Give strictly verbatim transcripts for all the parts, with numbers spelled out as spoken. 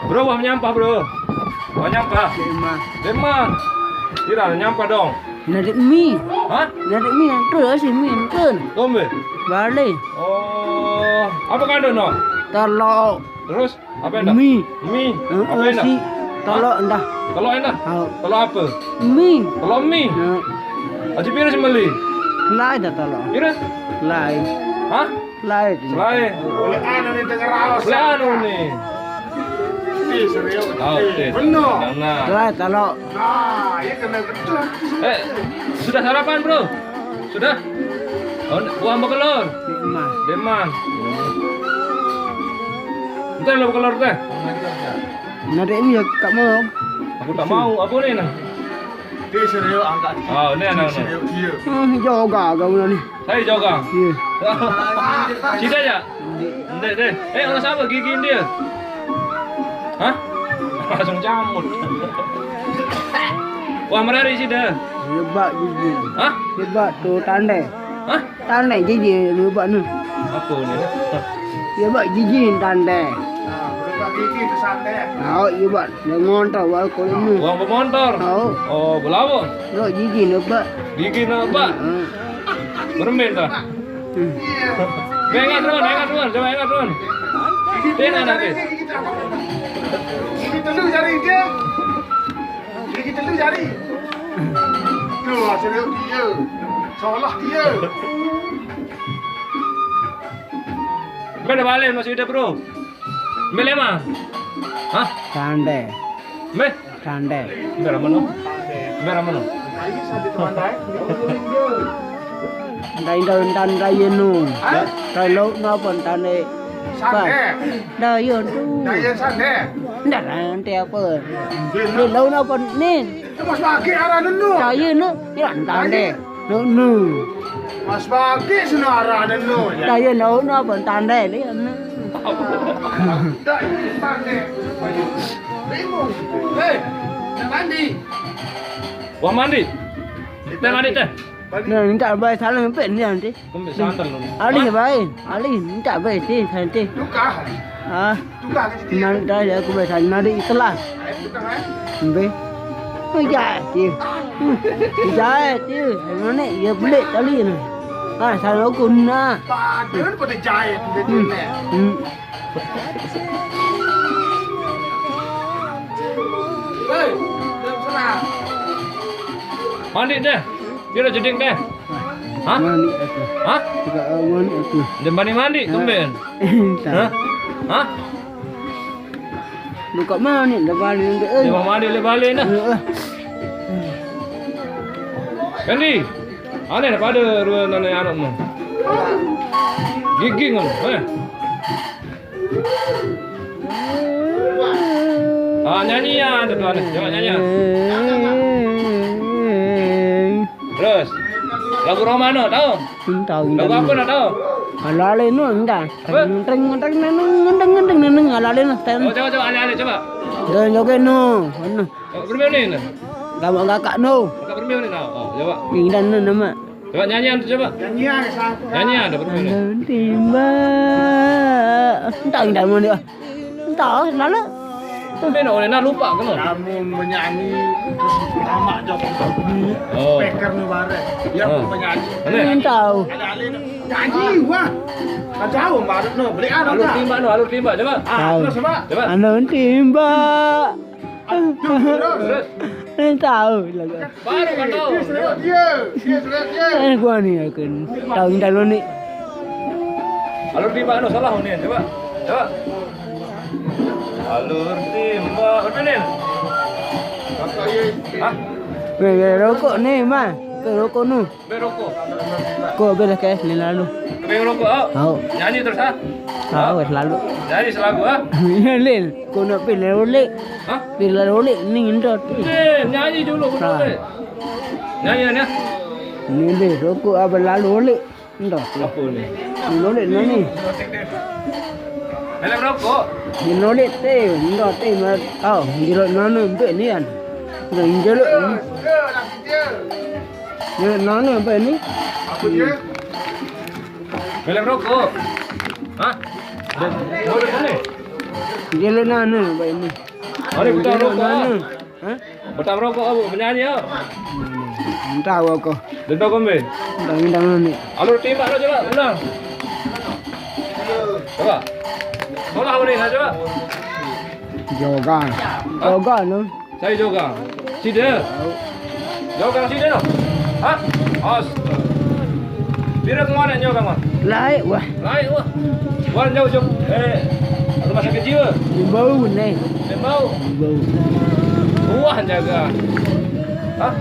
Bro, wah nyampah, Bro. Wah nyampah. Dek mah. Dek mah. Kira nyampah dong. Nadek mi. Hah? Nadek mi, terus si mi, terus. Tombe. Balik. Oh, apa kado no? Telok. Terus, apa endah? Mi. Mi. Heeh, apa endah? Si telok endah. Telok endah? Hao. Telok apa? Mi. Telok mi. Ya. Aji pira sih beli? Lai dah telok. Pira? Lai. Hah? Lai. Lai. Oleh anu nih, denger awas. Oleh anu nih. Ih, serius. Oh, oke. Bener. Nah, nah. Lai telok. Nah, ya kena betul. Eh, sudah sarapan, Bro? Sudah? Oh, wah, mau keluar? Di rumah. Di rumah. Entar lo keluar teh. Nadek mi ya, kak mau. Aku tak mau. Apa nih, nah? Dia serius angkat. Oh, ini anak, anak. Serius dia. Hmm, joga kau ni. Saya joga. Iya. Sida ya? Ndek deh. Eh, orang siapa gigi dia? Hah? Langsung camut. Wah, merari sida. Lebak gigi. Hah? Lebak tu tandai. Hah? Tandai gigi lebak ni. Apa ni? Lebak gigi tandai. Nah, berubah gigi tu santai. Tahu lebak. Dia montor baru kau ni. Uang bermontor? Tahu. Oh, berapa? Lebak gigi lebak. Gigi lebak? Hmm. Bermain dah. Hmm. Bengak turun, bengak turun, coba bengak turun. Tengok nanti. Gigi telu jari dia. Gigi telu jari. Tu hasil dia. Salah dia. Mana balik masih ada, Bro? Beli mah? Hah? Sande. Meh? Sande. Berapa no? Berapa no? Ndai ndai ndai ndai yenu. Hah? Ndai lo no pon tane. Sande. Ndai yo tu. Ndai yo sande. Ndai rante apa? Ndai lo no pon ni. Mas Bagi arah nenu. Ndai yenu. Ya tande. Nenu. Mas Bagi seno arah nenu. Ndai yenu no pon tande ni. Ndai tande. Bingung. Hei, mandi. Wah, mandi. Teh mandi teh. Nah, minta bae salam pe ni nanti. Kembe santan lu. Ali bae. Ali minta bae ti nanti. Tukar. Ah. Tukar ke sini. Nanti ya aku bae salam nanti itulah. Ayo tukar, eh. Mbe. Oh, ya ti. Ya ti. Mana ya beli tali ni. Ah, salam aku na. Padan pada jahit betul ni. Hmm. Hei, serah. Mandi deh. Kira jeding deh. Hah? Mandi aku. Hah? Tidak, eh, mandi aku. Dia mandi-mandi, tumben. Entah. Hah? Hah? Buka mandi, dah balik nanti, eh. Dia mau mandi, dia balik dah. Eh, eh. Kandi, aneh dah pada dua nenek anak mu. Giging kamu, eh. Ah, nyanyian tu tuan. Coba nyanyian. Terus. Lagu Romano tahu? Entah, entah. Lagu apa nak tahu? Alale no, entah. Apa? Ngenteng, ngenteng, neneng, ngenteng, ngenteng, neneng, alale no, ten. Oh, coba, coba, ale, ale, coba. Joget, joget no. Anu. Oh, bermain ni. Gamak kakak no. Kakak bermain ni tau. Oh, coba. Ni dan no nama. Coba nyanyian tu coba. Nyanyian ke siapa? Nyanyian ada bermain ni. Anu timbak. Entah, entah mana dia. Entah, lalu. Tapi nak oleh nak lupa kena. Kamu menyanyi terus lama jawab ni. Oh. Speaker ni barang. Ya, penyanyi. Mana? Entah. Ada ahli ni. Nyanyi wah. Kau jauh baru no. Beli anu. Alur timbak no, alur timbak coba. Ah, terus coba. Coba. Anu timbak. Terus. Ni tahu lagu. Baru kan tahu. Dia surat dia. Dia surat dia. Eh, gua ni akan tahu indah lo ni. Alur timbak no salah ni. Coba. Coba. Alur timbak. Betul ni? Hah? Weh, weh, rokok ni, mah. Ke rokok nu. Be rokok. Ko be ke ni lalu. Be rokok, au. Au. Nyanyi terus, ah. Au, selalu. Nyanyi selagu, ah. Iya, Lil. Ko nak pilih oleh. Hah? Pilih oleh ni indot. Eh, nyanyi dulu, ah. Boleh. Nyanyi, ya. Ni be rokok apa lalu oleh? Indot. Apa ni? Ni oleh nani? Dalam rokok. Ni oleh teh, indot teh, au, jeruk nanu be ni kan. Jeruk. Jeruk nanu be ni. Apa dia? Belek rokok. Hah? Ada, ada boleh. Dia le nana ba ini. Ada buta rokok. Hah? Buta rokok apa? Penyanyi apa? Entah apa kau. Denda kombe. Entah minta mana. Alur timbak lo coba, ulang. Coba. Bola apa ni? Nah, coba. Joga. Joga no. Saya joga. Sida. Joga sida no. Hah? Astaga. Pira kemana joga mah? Laik wah. Laik wah. Wah jauh jauh. Eh, rumah sakit jiwa. Bau nih. Bau. Bau. Wah jaga. Hah?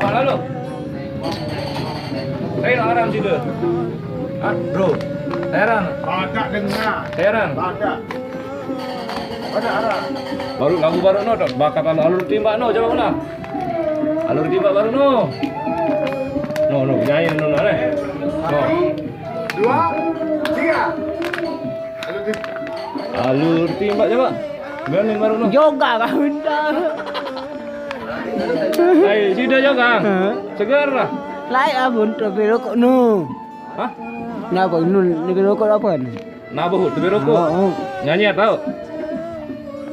Wah lalu. Saya orang sida. Hah, bro? Heran. Badak dengar. Heran. Badak. Badak arah. Baru lagu baru no, tok. Bakat anu alur timbak no, coba mana? Alur timbak baru no. No, no, nyanyi no, no, eh. No. Dua, tiga. Alur timbak. Alur timbak coba. Berani baru no. Joga kau minta. Hai, sida joga. Hah? Segar lah. Laik abun tu belok no. Hah? Napa ini? Ini rokok apa ni? Napa hu? Tebih rokok. Oh, oh. Nyanyi tahu?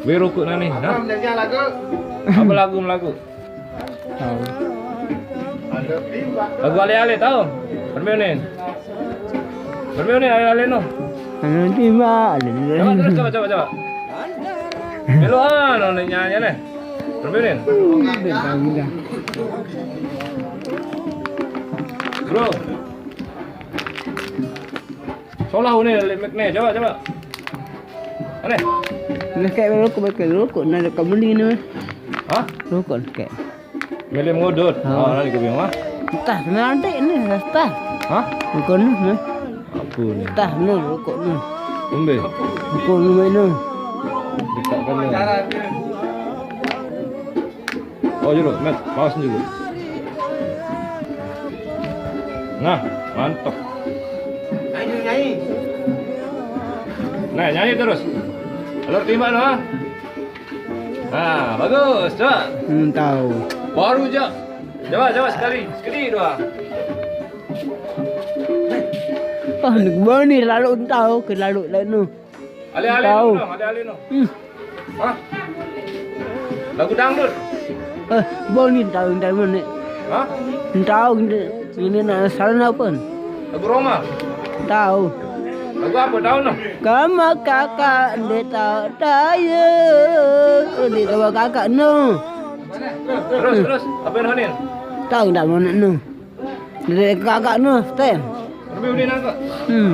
Tebih rokok nani. Hah? Apa nyanyi lagu? Apa lagu Melagu? Tahu. Lagu ale-ale tahu? Permainan. Permainan ale-ale no. Anu tiba. Coba terus coba coba coba. Meloan nyanyi nih. Permainan. Bintang dah. Bro. Solah ni, limit ni. Coba, coba. Aneh. Nah, kayak rokok, pakai rokok. Nah, dekat beli ni. Hah? Rokok kayak. Milih ngudut. Oh. Oh, nanti kau bilang, ah. Entah, nanti ni, entah. Hah? Rokok ni, ni. Apa ni? Entah, ni rokok ni. Umbe. Rokok ni, ni. Dekat kan ni. Oh, dulu, Mat, paus dulu. Nah, mantap. Ayo, nyanyi. Nah, nyanyi terus. Alur timbak, no, ah. Nah, bagus, coba. Hmm, tahu. Baru je. Coba, coba sekali. Sekali dua. Ah, ni gua ni lalu tahu ke lalu lalu. Ale-ale tahu. No, ale-ale no. Hmm. Hah? Lagu dangdut. Eh, bau ni tahu dari mana? Hah? Tahu ni. Ini nak salah apa? Lagu Roma. Tahu. Lagu apa tahu no? Kama kakak dia tahu daya. Dia tahu kakak no. Terus terus apa yang Hanin? Tahu tak mana no? Dari kakak no, Stan. Lebih udah nangkep. Hmm.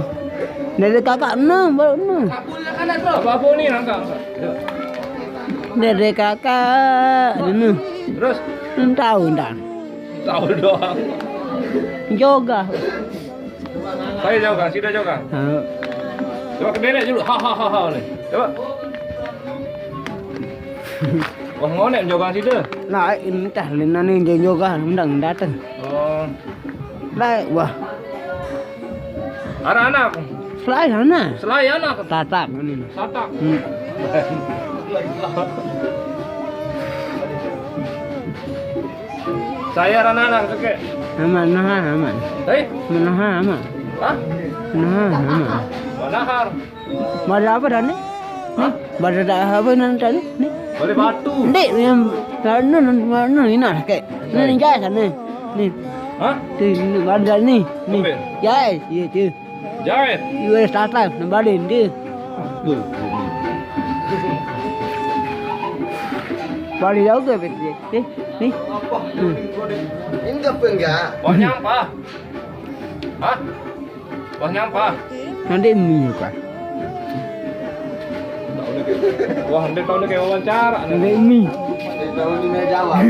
Dari kakak no, baru no. Apa apa ni nangkep? Dari kakak no. Terus? Tahu tak? Tahu doang. Joga. Saya joga, sida joga. Ha. Coba ke nenek dulu. Ha ha ha ha ni. Coba. Wah ngonek joga sida. Nah, ini tah lina ni joga undang datang. Oh. Lai wah. Arah anak. Selai sana. Selai anak. Tatak ini. Tatak. Hmm. Saya arah anak tu ke. Aman, nah, aman. Eh? Nah, aman. Hah? Nah, aman. Manahar. Bada apa dah ni? Ni, bada dah apa nan tadi? Ni. Boleh batu. Dek yang mana nan mana ni nak kek. Ni ni jai sana. Ni. Hah? Tu ni bada ni. Ni. Apa? Jai, ya tu. Jai. Iwa tata na bada ni. Bada jauh ke betul. Eh, ni. Hmm. Ini apa enggak? Banyak apa? Hah? Wah nyampah. Nanti mi kan. Wah, nanti tahu ni kayak wawancara. Nanti mi. Tahu ni nak jawab.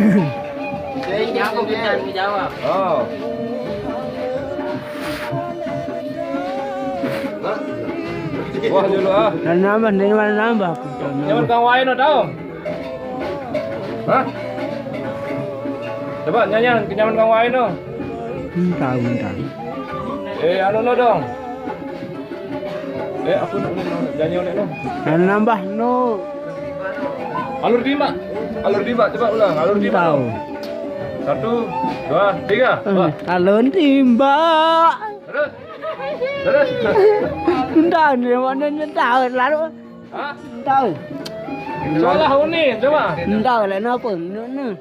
Saya jawab kita ni jawab. Oh. Wah dulu ah. Dan nambah, dari mana nambah? Jangan kau wain tahu. Hah? Coba nyanyian kenyaman kang wae no. Hmm, tahu, tahu. Eh, anu no dong. Eh, apa no, no, no, nyanyi oleh no. Dan nambah no. Alur timbak. Alur timbak, coba ulang. Alur timbak. Tahu. Satu, dua, tiga. Wah. Alur timbak. Terus. Terus. Entah ni mana ni tahu lalu. Hah? Ntau. Solah uni, coba. Ntau lah napa? Nunu.